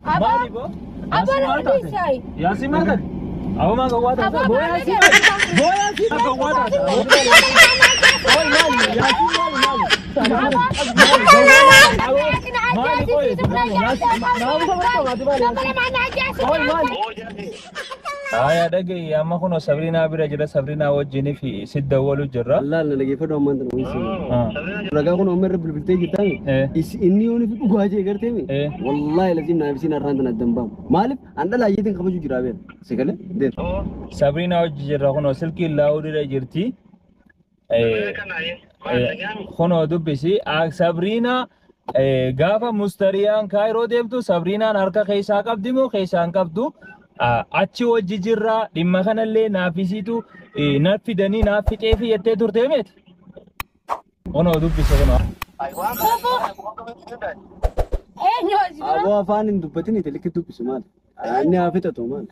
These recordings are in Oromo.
Maali boo? Aboo nama dhiisaayi. Yaasiin maal taate? Aboo maal gowwaa taate? Aboo Boo maal yaasiin taate? boo yaasiin maal gowwaa taate? Oi maali yaasiin maali maali? Maali qoye yaasiin naamusa barbaade maali yaasiin? Oi maali? Aya dhaga'i amma kunoo Sabriinaa bira jira Sabriinaa wajjin fi si dawwalu jirra. Allah na dhaggeeffadhu ammaan tana wayii Ragaa kun amma irra bilbiltee jirtaami. Inni yoon fi dhugaa jee garteemi. Wallaahi laziim naaf isiin har'aan tana addan baamu. Maaliif an dhala ayyeetiin kabaju jira beera. Si galee deem. Sabriinaa wajji jirra kunoo silkiin laawudirra jirti. Kunoo dubbisi Sabriinaa gaafa mustariyaan kaayiroo deemtu Sabriinaan harka keessaa qabdi moo keessaa hin qabdu? Achi wajji jirra dhimma kanallee naafisiitu naaf fidanii naaf fixeefi jettee turtee meeti? Kunoo dubbisi kunoo. Eenyu as dura? Aboo afaan hin dubbatin itti likki dubbisu maali? Inni haa fixatu maali?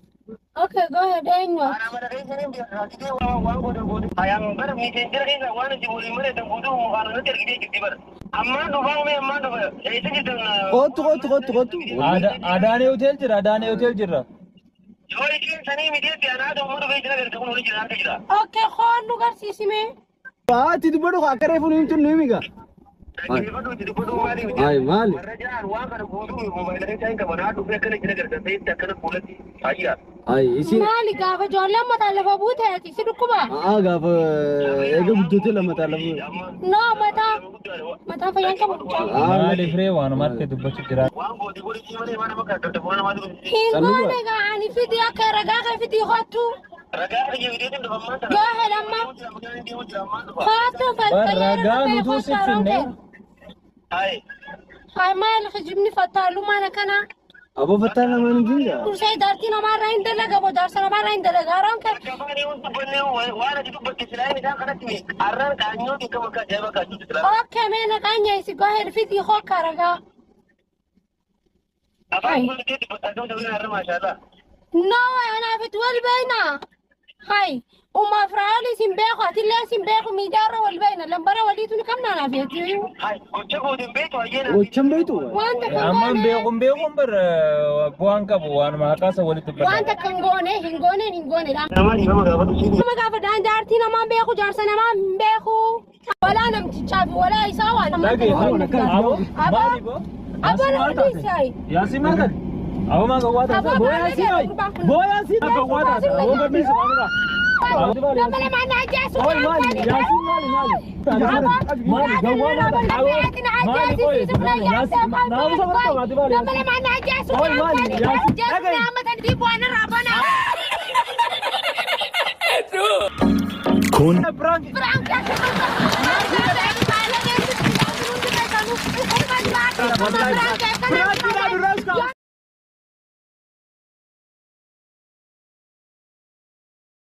Okay, go ahead. Eenyu ati? Kottu kottu kottu kottu. Adaanee hotel jira Adaanee hotel jira. Okay, koon nu garsiisime. Ati dubbadhu akka reefu nu himtu nu himi gaa. Ay maali? Ay isin Maali gaafa ijoolleen mataa lafa buute ati si dhukkuba? aa gaafa eega guddatee lama lafa. No, mataa mataa fayyaan qabu mucaan. Maaliif ree waanuma harka dubbachuu jira. Hin goone gaa ani fidi akka ragaa kee fidi kottu. Go ahead amma. Kottu Bar ragaa nutuu si finne. Hay maali kijibni fattaalummaan akkanaa? Aboo fattaa namaan hin jiru. Dursee jaartii namaarraa hin dalaga moo jaarsa namaarraa hin dalaga? Haroon kee. Okay, mee naqaan nyaayisi go ahead fidi hokka ragaa. No, anaaf itti wal beekna. Hay, umma Firaa'ol isin beeku, atillee isin beeku, miidiyaarra wal beekna. Lambara waliitu ni qabna anaaf jechuun. Gochan beektu. Wanta kan Amma goone, beekuun beekuun bar bu'aan qabu waanuma haqaasa walitti dubbata. wanta kan goone, hin goone, hin goone. Nama gaafa daan jaartii namaa beeku, jaarsa namaa hin beeku. Walaa namtichaa fi walaa isaa waan nama Dhaga'i aboo maali boo? Aboo nama dhiisaayi. Yaasiin maal taate? Aboo maal gowwaa taate? Aboo Boo maal yaasiin taate? maali? Boo yaasiin maal gowwaa taate? Aboo gadhiisi waanuma. Nama lamaan na ajjeesu. Oi maali yaasiin maali maali? Maali gowwaa taate? Aboo maali qoye yaasiin naamusa barbaade maali Nama yaasiin? lamaan na ajjeesu. Oi maali yaasiin dhaga'i. Kun Prank Frank.